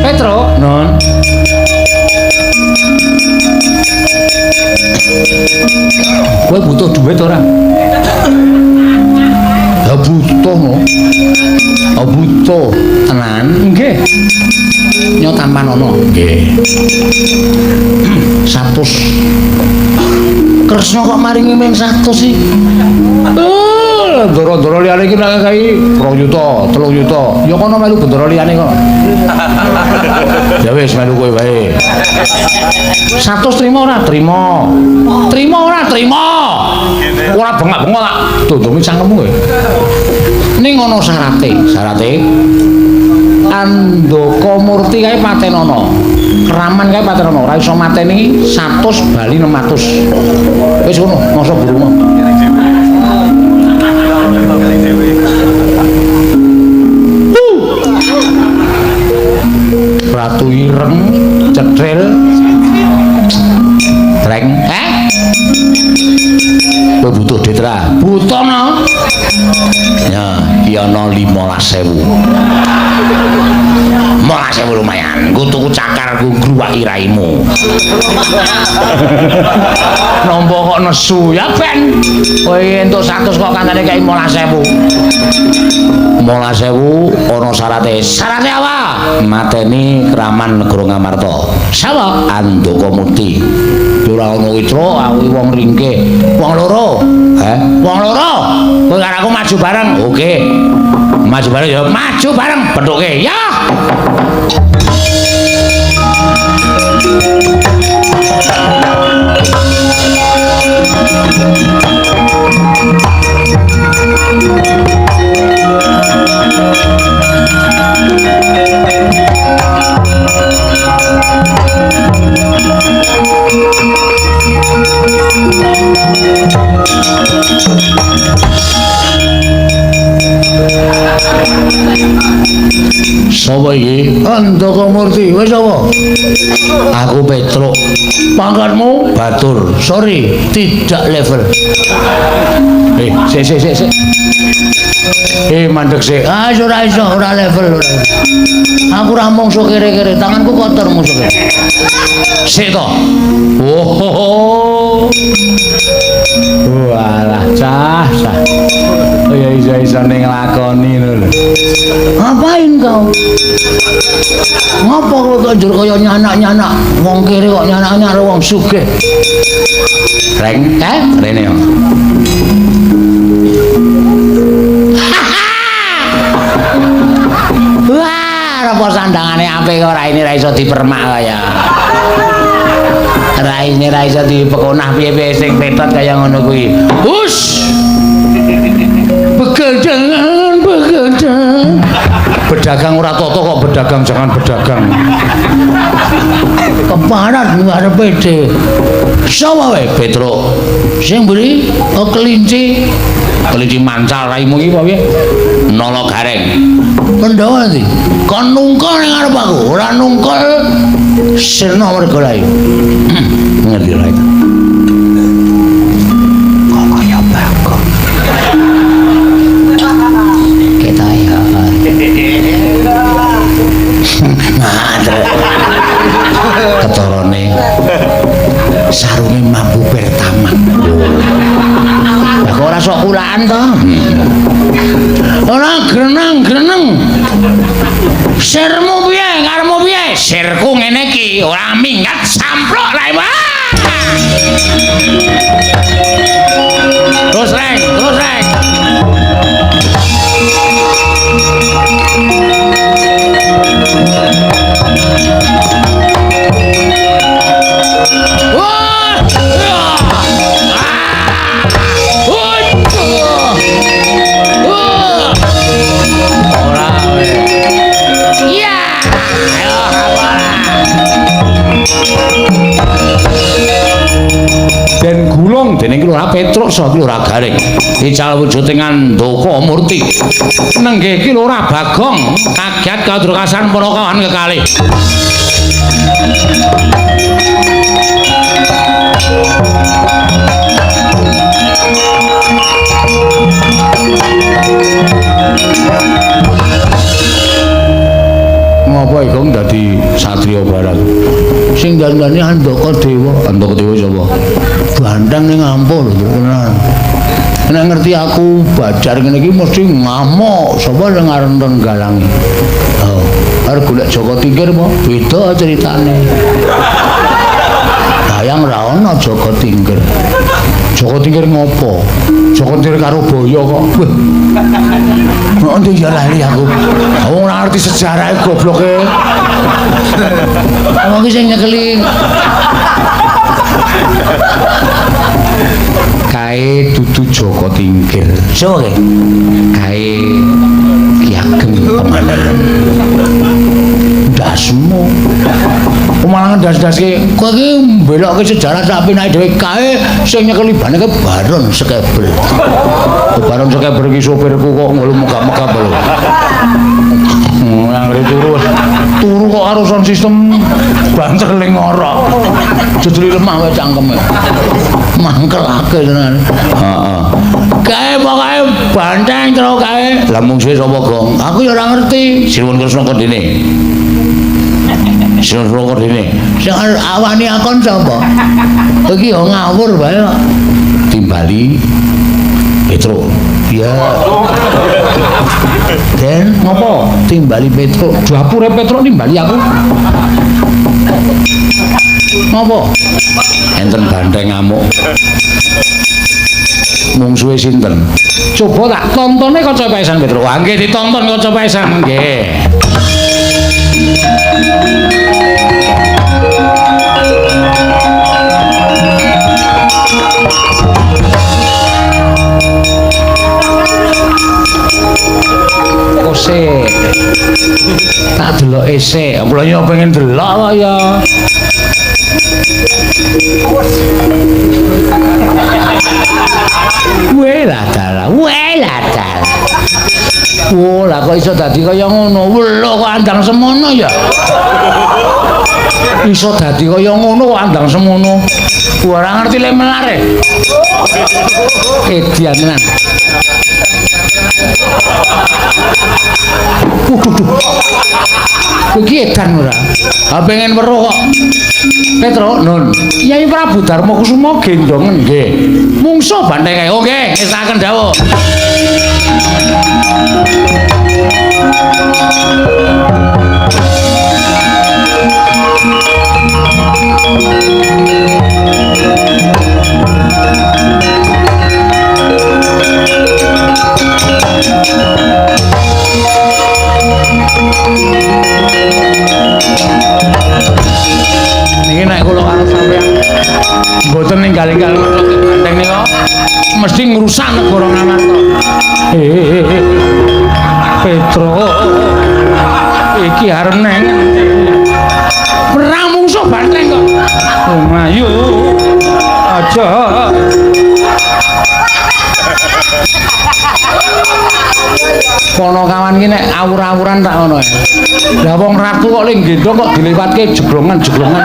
Petro, Non. Kowe butuh duit ora? Ya butuh no. Oh butuh tenan. Nggih. Nyo tampanono. Nggih. 100. Kresna kok maringi ming 100 sih? Ndoro-ndoro liyane iki nek kae 2 yuta, 3 yuta. Ya kono melu bendoro liyane kok. Ya wis melu kowe wae. 100 trimo ora? Trimo. Trimo ora? Trimo. Ora bengak-bengok tak dondongi cangkemmu kowe. Ning ana syarate. Syarate Andaka Murti kae patenono. Keraman kae patenono, ora iso mateni 100 bali 600. Wis ngono, masa burung. Ratu ireng cetril treng kowe butuh duit ra? Butuh no. Ya, iki ana 15.000. 15.000 lumayan. Nggo tuku cakar nggo ngruwaki raimu. Nampa kok nesu ya ben. Kowe entuk 100 kok kancane kei 15.000. 15.000 ana syarate. Syarate apa? Mateni Kraman Negara Ngamarta. Sapa? Andaka Murti. Ora ana witra, aku wong ringkih. Wong loro. Heh, wong loro. Kowe karo aku maju bareng. Oke. Maju bareng ya, maju bareng pethuke. Ya. Sapa iki? Andaka Murti. Wis sapa? Aku Petruk. Pangkatmu Batur. Sorry, tidak level. Sik sik sik sik. Mandek sik. Ah, ora iso, ora level ora. Aku ora mungsu kere-kere, tanganku kotor mungsu kere. Sik to. Oh. Walah, cah, cah. Oh ya iso-isone nglakoni ngono lho. Ngapain kau? Ngapa kowe kok njur kaya nyanak-nyanak wong kere kok nyanak-nyanak karo wong sugih? Reng, rene yo. Wah, apa sandangane apik kok raine ra iso dipermak kaya. Raine ra iso dipekonah piye-piye sing petot kaya ngono kuwi. Hus. Begadang, begadang. Pedagang ora toto kok pedagang jangan pedagang. Keparat ngarepe dhewe. Sapa wae Petruk? Sing mburi oh, kelinci. Kelinci mancal raimu iki apa piye? Nolo gareng. Kendhawa ndi? Kon nungkul ning ngarep aku, ora nungkul sirna merga lae. Ngerti ora itu? Kok kaya Bagong. Ketok ya. Ketorone sarunge mambu pertama. Lah kok ora sok kulaan to? Ora greneng-greneng. Sirmu piye? Karepmu piye? Sirku ngene iki, ora minggat samplok rae. Terus reng, terus reng. Wah! Ora kowe. Iya, ayo ora. Den gulung dening Lurah Petruk saha Ki Lurah Garing. Ical wujuding Andaka Murti. Nenggih Ki Lurah Bagong kaget kadrokasan para kawan kekalih. Ngopo iki Gong dadi satriya barang? Sing dandane Andaka Dewa. Andaka Dewa sapa? Banteng ning ampuh lho tenan. Nek ngerti aku bajar ngene iki mesti ngamuk. Sapa sing arep nenggalangi? Oh, arep golek Jaka Tingkir apa? Beda ceritane. Bayang ra ono Jaka Tingkir. Jaka Tingkir ngopo? Jaka Tingkir karo Boyo kok. Wah. Nek ndi ya lali aku. Wong ora ngerti sejarahe gobloke. Wong iki sing nyekeli kae dudu Jaka Tingkir. Sapa kae? Kae Ki Ageng Pemanahan. Ndasmu. Pemalangan ndas-ndaske kowe iki mbelokke sejarah sak penake dhewe kae sing nyekeli bane ke Baron Sekebel. Baron Sekebel iki sopirku kok ngono megap-megap lho. Nang turu. Turu kok karo sound system banter ling ngorok. Jejeli lemah wae cangkeme. Mangkelake tenan. Heeh. Kae pokoke banteng terus kae. Lah mungsuhe sapa, Gong? Aku ya ora ngerti. Sinuwun Kresna kondene. Sinuwun Kresna kondene. Sing awani akon sapa? Iki ya ngawur wae kok. Timbali Petruk. Ya. Den ngopo? Timbali Petruk. Dapure Petruk nimbali aku. Ngopo? Enten banteng ngamuk. Mungsuhe sinten? Coba tak tontone kaca paesan Petruk. Wah, nggih ditonton kaca paesan nggih. Kose. Tak deloke sik. Kula yo pengen delok kok ya. Welah dalah, welah dalah. Wah, lah kok iso dadi kaya ngono? Lho kok andang semono ya? Iso dadi kaya ngono kok andang semono. Ora ngerti le melar e. Edian tenan. Waduh. Iki edan ora? Ha pengen weruh kok. Petruk, Nun. Kyai Prabu Darma Kusuma gendongen nggih. Mungsuh banteng kae. Oh nggih, ngestaken dawuh. Niki nek kula karo sampeyan mboten ninggal-ninggal banteng nika mesti ngrusak negara Ngamarta. Petruk iki arep neng perang mungsuh banteng kok. Lumayu aja. Kono kawan iki nek awur-awuran tak ngono. Lah wong ratu kok ling gendong kok dilewatke jeglongan-jeglongan.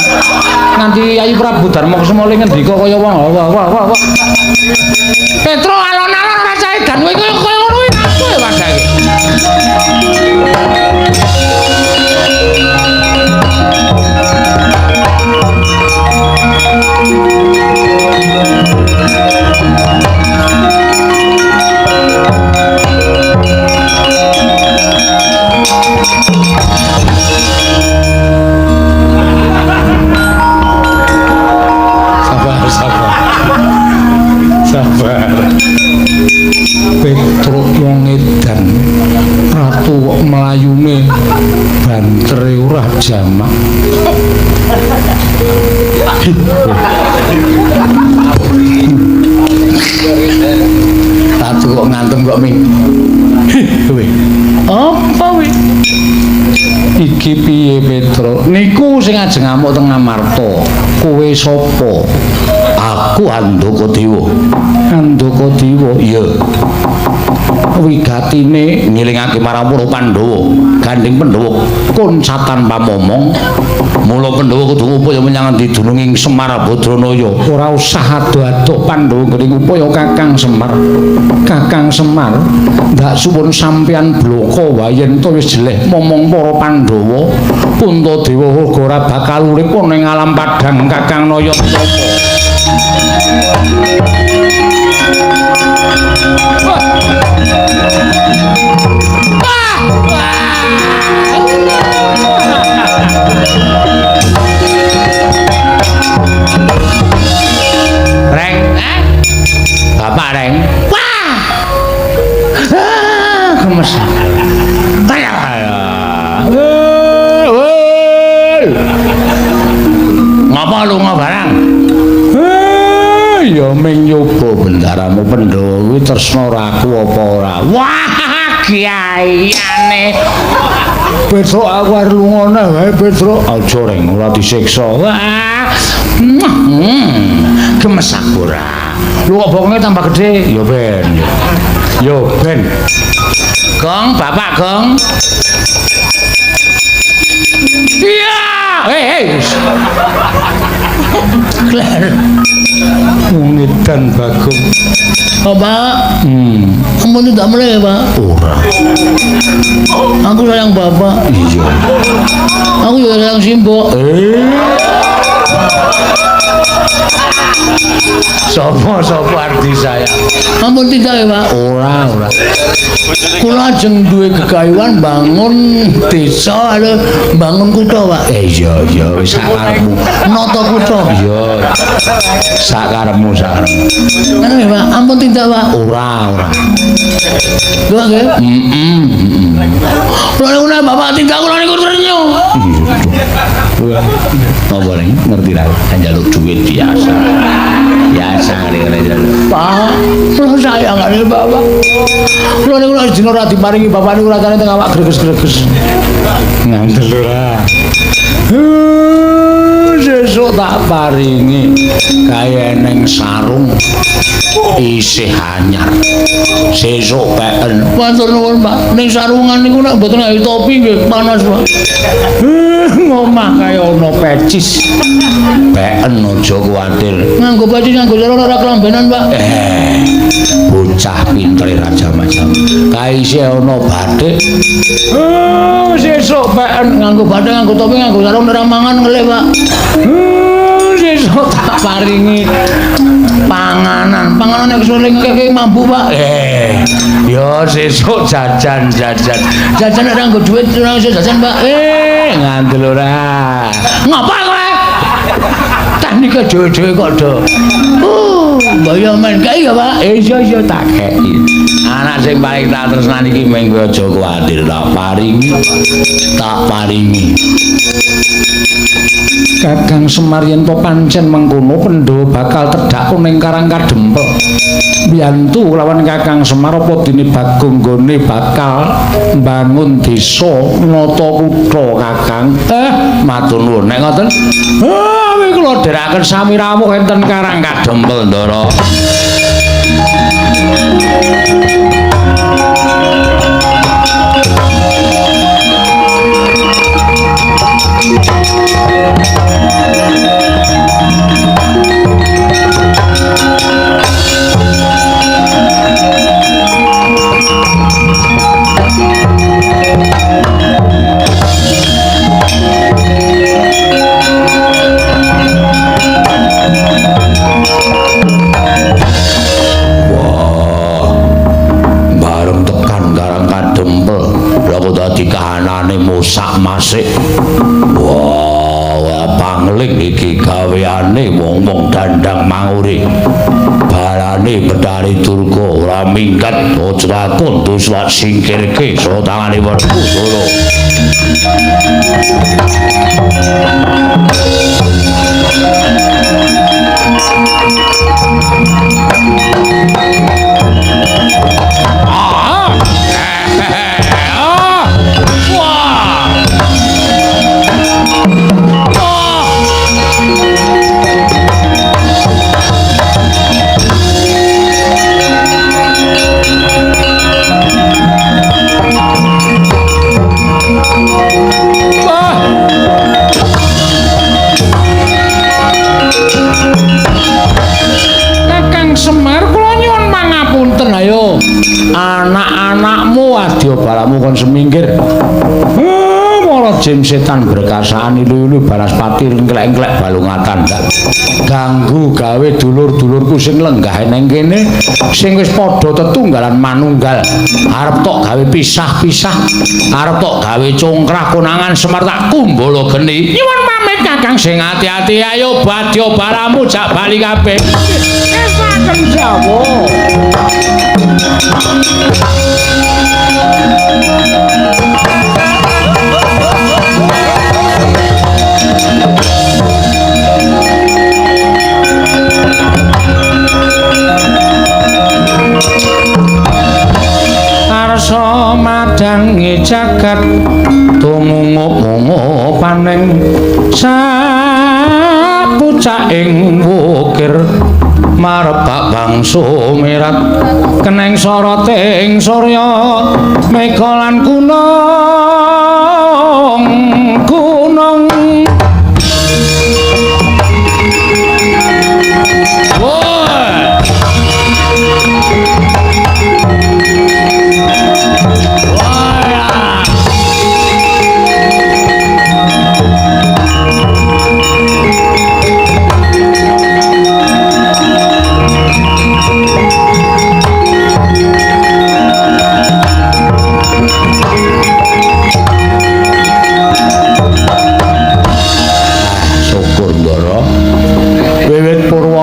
Nganti Kyai Prabu Darma Kusuma le ngendika kaya wong wah wah wah wah. Petruk alon-alon ora cah edan kowe iki kaya ngono kuwi ratu ya padha iki. Sabar, sabar. Sabar. Petruk wong edan. Ratu kok mlayune bantere ora jamak. Ratu kok ngantem kok ming. Kowe. Apa kowe? Iki piye Petruk? Niku sing ajeng ngamuk teng Ngamarta. Kowe sapa? Aku Andaka Dewa. Andaka Dewa? Iya. Wigatine ngilingake marang para Pandhawa, gandeng Pandhawa kuncatan pamomong. Mula Pandhawa kudu ngupaya menyang endi dununging Semar Badranaya. Ora usah ado-ado Pandhawa nggone ngupaya Kakang Semar. Kakang Semar, ndak suwun sampeyan bloko wae yen to wis jeleh momong para Pandhawa. Puntadewa uga ora bakal urip ana ing alam padhang Kakang Naya Tapa. Reng, Bapak Reng. Wah. Ah, gemes. Ngapa lunga barang? Ya ming nyoba bendaramu Pandhawa kuwi tresna ora aku apa ora. Wah, kiaiane. Petruk aku arep lunga neh wae Petruk. Aja Reng, ora disiksa. Wah. Gemes aku ora. Lu kok bokonge tambah gede? Ya ben. Ya ben. Gong, Bapak Gong. Iya. Hei, hei. Kler. Ngedan Bagong. Bapak, kamu tidak mulai ya, Pak? Ora. Aku sayang Bapak. Iya. Aku juga sayang Simbo. Sopo-sopo arti saya. Ampun tidak ya, Pak? Ora, ora. Kula ajeng duwe gegayuhan bangun desa lho, bangun kutha, Pak. Iya, iya, wis sakarepmu. Nata kutha. Iya. Sakarepmu, sakarepmu. Ngono ya, Pak? Ampun tidak, Pak? Ora, ora. Lho nggih. Heeh, heeh. Kula niku nek Bapak tindak kula niku trenyo. Iya. Napa ning ngerti ra? Njaluk duit biasa. Biasa ngene njaluk. Pak, kula sayang kali Bapak. Kula niku nek dina ora diparingi Bapak niku rasane teng awak greges-greges. Ngandel ora. Sesuk tak paringi kaya neng sarung isih anyar. Sesuk peken. Matur nuwun, Pak. Ning sarungan niku nek mboten nggawe topi nggih panas, Pak. Ngomah kaya ana pecis. Peken aja kuwatir. Nganggo pecis nganggo sarung ora kelambenan, Pak. Bocah pintere raja macam. Kae isih ana batik. Sesuk peken nganggo batik, nganggo topi, nganggo sarung ora mangan ngelih, Pak. Sesuk tak paringi panganan. Panganan nek suling keke mampu, Pak. Ya sesuk jajan jajan. Jajan ora nganggo duit ora iso jajan, Pak. Ngandel ora. Ngapa kowe? Teknike dhewe-dhewe kok do. Mbaya men kae ya, Pak. Iya iya tak kei. Anak sing paling tak tresnani iki mung kowe aja kuwatir tak paringi. Tak paringi. Kakang Semar yen to pancen mengkono Pandhawa bakal tedhak ning Karang Kadempel. Mbiyantu lawan Kakang Semar apa dene Bagong nggone bakal mbangun desa nata kutha Kakang. Matur nuwun nek ngoten. Kula dherekaken sami rawuh enten Karang Kadempel, Ndara. Wah, bareng tekan Karang Kadempel, lha kok dadi kahanane musak masik. Wah, pangling iki gaweane wong-wong dandang manguri. Barane Betari Durga ora minggat aja takon dus singkirke saka tangane Werkudara. Rajim setan berkasaan ilu-ilu banaspati engklek-engklek balungatan ganggu gawe dulur-dulurku sing lenggah neng kene sing wis padha tetunggalan manunggal arep tok gawe pisah-pisah arep tok gawe congkrah konangan Semar tak kumbala geni. Nyuwun pamit Kakang sing ati-ati ayo badya balamu jak bali kabeh. Esaken jawa. Arsa madangi jagat tumungup-mungup paning sapucaking wukir marebak bangsa mirat keneng soroting surya mega lan gunung gunung.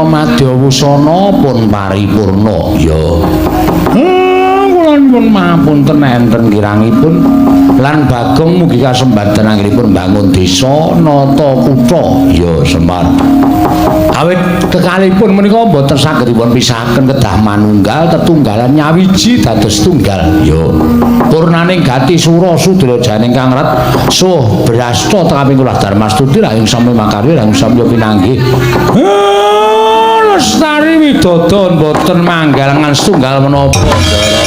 Madya pun paripurna ya. Kula nyuwun mapunten enten kirangipun lan Bagong mugi kasembadan anggenipun bangun desa nata kutha ya Semar. Awit kekalipun menika mboten saged dipun pisahaken kedah manunggal tetunggalan nyawiji dados tunggal ya. Purnaning gati sura sudra janing kang ret suh brasta tengaping kula Darmastuti rahing sami makarya rahing samya pinanggih. Lestari widodo mboten manggalengan setunggal menapa Ndara.